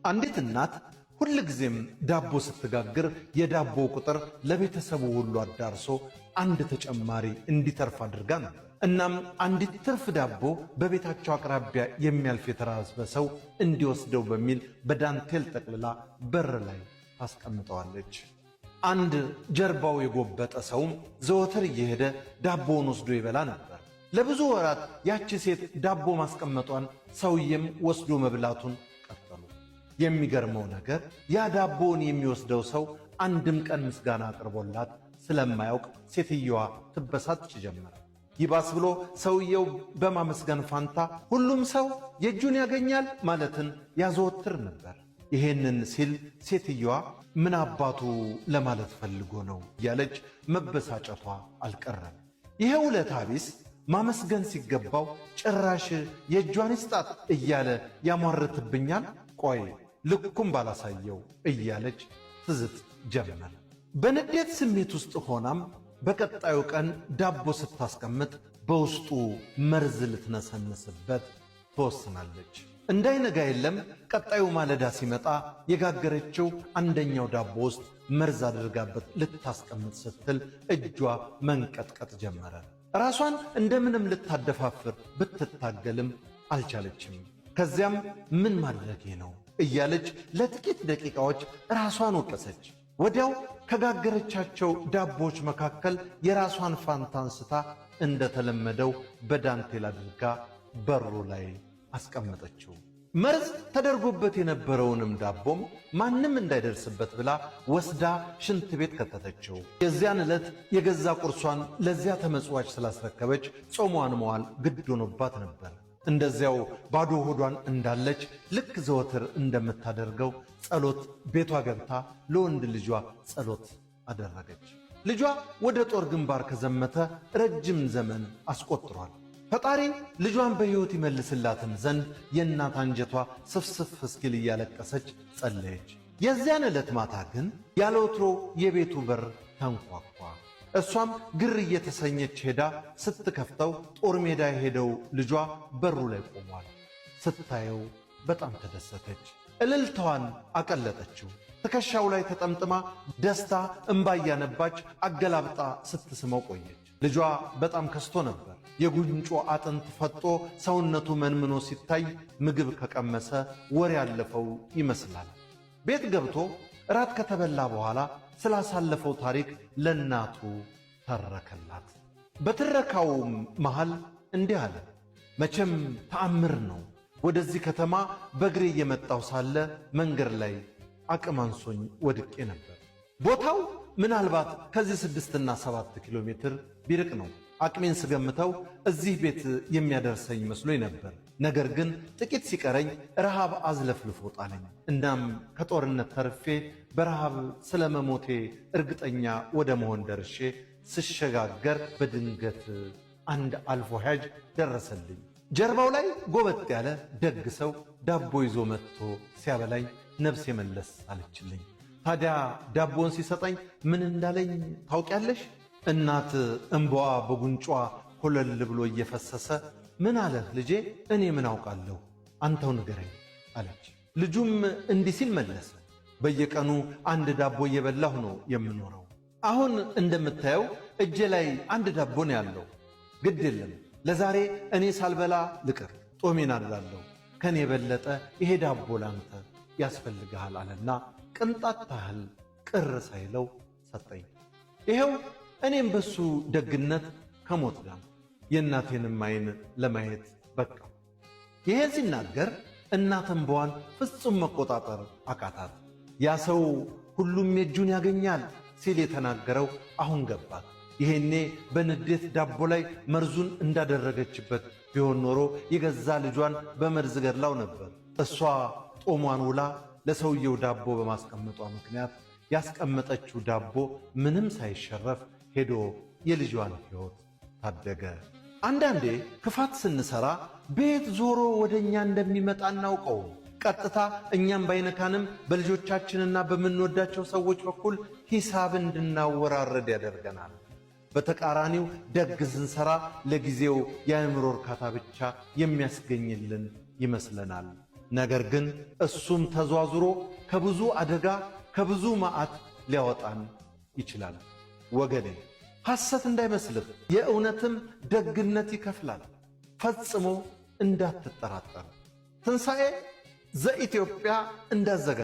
አንዲት እናት ሁልጊዜም ዳቦ ስትጋግር የዳቦ ቁጥር ለቤተሰቡ ሁሉ አዳርሶ አንድ ተጨማሪ እንዲተርፍ አድርጋ ነበር። እናም አንዲት ትርፍ ዳቦ በቤታቸው አቅራቢያ የሚያልፍ የተራበ ሰው እንዲወስደው በሚል በዳንቴል ጠቅልላ በር ላይ ታስቀምጠዋለች። አንድ ጀርባው የጎበጠ ሰውም ዘወትር እየሄደ ዳቦውን ወስዶ ይበላ ነበር። ለብዙ ወራት ያቺ ሴት ዳቦ ማስቀመጧን ሰውዬም ወስዶ መብላቱን ቀጠሉ። የሚገርመው ነገር ያ ዳቦውን የሚወስደው ሰው አንድም ቀን ምስጋና አቅርቦላት ስለማያውቅ ሴትየዋ ትበሳጭ ጀመረ። ይባስ ብሎ ሰውየው በማመስገን ፋንታ ሁሉም ሰው የእጁን ያገኛል ማለትን ያዘወትር ነበር። ይሄንን ሲል ሴትየዋ ምን አባቱ ለማለት ፈልጎ ነው እያለች መበሳጨቷ አልቀረም። ይሄ ውለታ ቢስ ማመስገን ሲገባው ጭራሽ የእጇን ይስጣት እያለ ያሟርትብኛል። ቆይ ልኩም ባላሳየው እያለች ትዝት ጀመር። በንዴት ስሜት ውስጥ ሆናም በቀጣዩ ቀን ዳቦ ስታስቀምጥ በውስጡ መርዝ ልትነሰንስበት ትወስናለች። እንዳይነጋ የለም ቀጣዩ ማለዳ ሲመጣ የጋገረችው አንደኛው ዳቦ ውስጥ መርዝ አድርጋበት ልታስቀምጥ ስትል እጇ መንቀጥቀጥ ጀመረ። ራሷን እንደምንም ልታደፋፍር ብትታገልም አልቻለችም። ከዚያም ምን ማድረጌ ነው እያለች ለጥቂት ደቂቃዎች ራሷን ወቀሰች። ወዲያው ከጋገረቻቸው ዳቦዎች መካከል የራሷን ፋንታ አንስታ እንደተለመደው በዳንቴል አድርጋ በሩ ላይ አስቀመጠችው። መርዝ ተደርጎበት የነበረውንም ዳቦም ማንም እንዳይደርስበት ብላ ወስዳ ሽንት ቤት ከተተችው። የዚያን ዕለት የገዛ ቁርሷን ለዚያ ተመጽዋች ስላስረከበች ጾሟን መዋል ግድ ሆኖባት ነበር። እንደዚያው ባዶ ሆዷን እንዳለች ልክ ዘወትር እንደምታደርገው ጸሎት ቤቷ ገብታ ለወንድ ልጇ ጸሎት አደረገች። ልጇ ወደ ጦር ግንባር ከዘመተ ረጅም ዘመን አስቆጥሯል። ፈጣሪ ልጇን በሕይወት ይመልስላትም ዘንድ የእናት አንጀቷ ስፍስፍ እስኪል እያለቀሰች ጸለየች። የዚያን ዕለት ማታ ግን ያለ ወትሮ የቤቱ በር ተንኳኳ። እሷም ግር እየተሰኘች ሄዳ ስትከፍተው ጦር ሜዳ የሄደው ልጇ በሩ ላይ ቆሟል። ስታየው በጣም ተደሰተች። እልልታዋን አቀለጠችው። ትከሻው ላይ ተጠምጥማ ደስታ እምባ እያነባች አገላብጣ ስትስመው ቆየች። ልጇ በጣም ከስቶ ነበር። የጉንጮ አጥንት ፈጦ ሰውነቱ መንምኖ ሲታይ ምግብ ከቀመሰ ወር ያለፈው ይመስላል። ቤት ገብቶ እራት ከተበላ በኋላ ስላሳለፈው ታሪክ ለእናቱ ተረከላት። በትረካውም መሃል እንዲህ አለ። መቼም ተአምር ነው። ወደዚህ ከተማ በእግሬ እየመጣሁ ሳለ መንገድ ላይ አቅም አንሶኝ ወድቄ ነበር። ቦታው ምናልባት ከዚህ 6ና 7 ኪሎ ሜትር ቢርቅ ነው። አቅሜን ስገምተው እዚህ ቤት የሚያደርሰኝ መስሎኝ ነበር። ነገር ግን ጥቂት ሲቀረኝ ረሃብ አዝለፍልፎ ጣለኝ። እናም ከጦርነት ተርፌ በረሃብ ስለመሞቴ እርግጠኛ ወደ መሆን ደርሼ ስሸጋገር በድንገት አንድ አልፎ ሂያጅ ደረሰልኝ። ጀርባው ላይ ጎበጥ ያለ ደግ ሰው ዳቦ ይዞ መጥቶ ሲያበላኝ ነፍሴ መለስ አለችልኝ። ታዲያ ዳቦን ሲሰጠኝ ምን እንዳለኝ ታውቂያለሽ? እናት እምባዋ በጉንጯ ኮለል ብሎ እየፈሰሰ ምን አለህ ልጄ? እኔ ምን አውቃለሁ አንተው ንገረኝ አለች። ልጁም እንዲህ ሲል መለሰ፣ በየቀኑ አንድ ዳቦ እየበላሁ ነው የምኖረው። አሁን እንደምታየው እጄ ላይ አንድ ዳቦ ነው ያለው። ግድ የለም ለዛሬ እኔ ሳልበላ ልቅር፣ ጦሜን አድራለሁ። ከኔ የበለጠ ይሄ ዳቦ ላንተ ያስፈልግሃል አለና ቅንጣት ታህል ቅር ሳይለው ሰጠኝ። ይሄው እኔም በሱ ደግነት ከሞት ጋር የእናቴንም ዓይን ለማየት በቃ። ይሄን ሲናገር እናት እንባዋን ፍጹም መቆጣጠር አቃታት። ያ ሰው ሁሉም የእጁን ያገኛል ሲል የተናገረው አሁን ገባት። ይሄኔ በንዴት ዳቦ ላይ መርዙን እንዳደረገችበት ቢሆን ኖሮ የገዛ ልጇን በመርዝ ገድላው ነበር። እሷ ጦሟን ውላ ለሰውየው ዳቦ በማስቀመጧ ምክንያት ያስቀመጠችው ዳቦ ምንም ሳይሸረፍ ሄዶ የልጇን ሕይወት ታደገ። አንዳንዴ ክፋት ስንሰራ ቤት ዞሮ ወደ እኛ እንደሚመጣ እናውቀው። ቀጥታ እኛም ባይነካንም በልጆቻችንና በምንወዳቸው ሰዎች በኩል ሂሳብ እንድናወራረድ ያደርገናል። በተቃራኒው ደግ ስንሰራ ለጊዜው የአእምሮ እርካታ ብቻ የሚያስገኝልን ይመስለናል። ነገር ግን እሱም ተዟዙሮ ከብዙ አደጋ ከብዙ መዓት ሊያወጣን ይችላል። ወገኔ ሐሰት እንዳይመስልህ፣ የእውነትም ደግነት ይከፍላል። ፈጽሞ እንዳትጠራጠር። ትንሣኤ ዘኢትዮጵያ እንዳዘጋ